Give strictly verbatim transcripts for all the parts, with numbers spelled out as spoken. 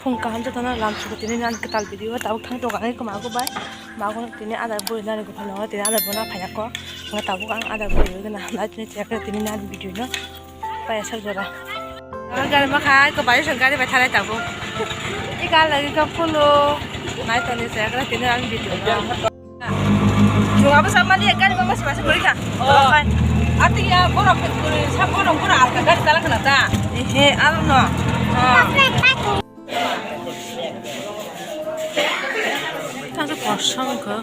Phung kaham jotono lam sugo tini nani kwtal video o tabuk thang tongo ang eko mago bai. Mago tini adar bui nani gopal nongo tini adar bona phaiya ko. Nga tabuk ang adar bui gana hamlai tini chekre tini nani video no. Paya sak jora. Ang gari ma khai ko bai sang gari bai thalai tabuk. I gari lagi ka phulo. Nai toni chekre tini nani video no. Chunga bwsa mani gari ma masi masi gori kha. Oh. Ati ya borok sa borok borok alka gari chala khna ta. Ehe, aro no. Oh. Tangsa kosong kha.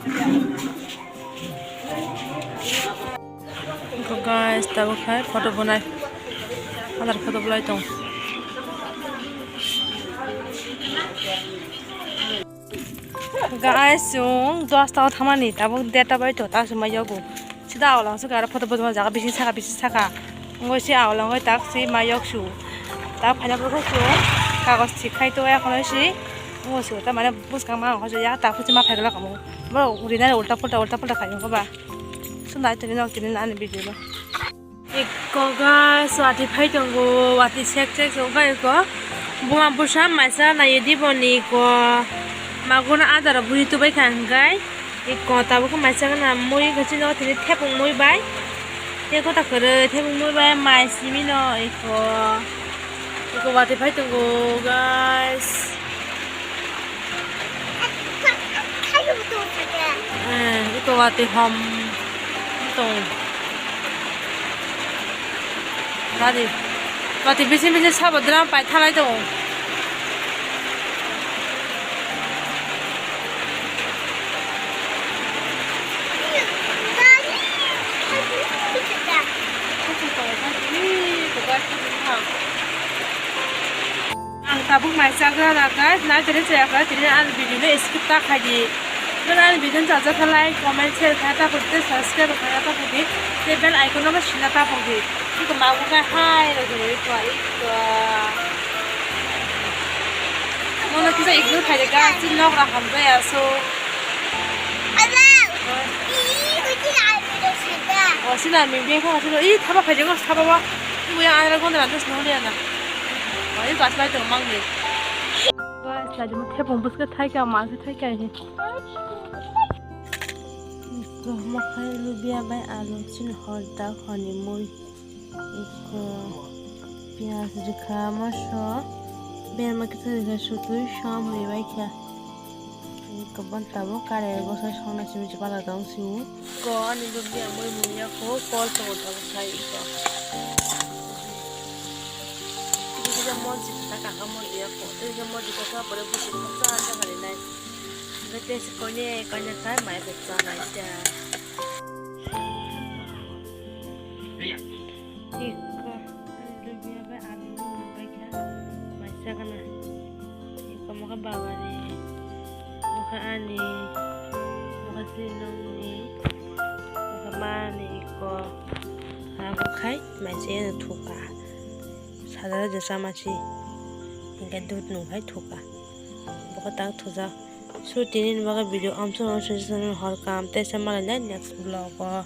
Guys, tabuk khai photo bonai. Adar photo bolai tong. Guys, chwng dosta o thangmani tabuk deta bai to ta swmai yago. Sida awla se gara photo bojma jaga bising saka bising saka. Ngo se awla ngoi tak se mayok su. Ta phaina bwkha chwng kagos thik khai to ya kono se. Ngo se ta mane buskang ma ho ya ta phuchi ma phai gala kamo. Bo uri na ulta pulta ulta pulta khai ngo ba. Sunda tini nok tini ani video no. Eko guys, wati phai tongo, wati sek sek tongo eko. Buma bwsa maisa nai di boni eko. Magun adaro buri tubai kha hwnkhe. Eko tabuk maisa gana mui gachino tini thepung mui bai. Tei kota kwrwi thepung mui bai mai simi no eko. Eko wati phai tongo guys. Eh, ito wati hom tong. Tadi, wati bisi bisi sabo drum pai thalai tong. Ang tabuk mai chagra na guys, nai tini chaya kha, tini ani video no skip ta khai di. Nang ani video no chajakha like, comment, share kha ta pudi, subscribe kha ta pudi, tei bell icon no bo sina ta pudi. Iko mabu kha hai ro gurui kha iko. Mono kisa ignore khai de guys, tini nok ra hamjaya so. O sina mi beng kha silo, i thaba khai de go thaba wa. Ibu yang anra gondra dos no liana. Wai bus bai tong mangni. Guys, lagi mo thepung bwskhe thaika, ma khe thaika he. Mo khai lubia bai alu chin hor da khoni mui. Iko piyaj rikha, moso berma kisa rikha, sutui som ribai kha. Iko bon tabuk kare bosa songna simi chipala dong siu. Ko ani lubia mui mui ya ko kol tongo tabuk khai iko. Tei kisa monji kisa kaka monji ya ko. Tei kisa monji kisa pore busi kisa kisa hari nai. Tei se koine koine khai mai kisa nai ta. Iko ani lubia bai alu bai kha mai sagana. Iko mokha babani, mokha ani, mokha sinongni, mokha mani iko. Abo khai mai se thuka. Sadara jesa machi. Hingke dud nung khai thuka. Bokha tak thujak. So tini ni bagwi video amsong amsong hor kam tei se malai nai next vlog o.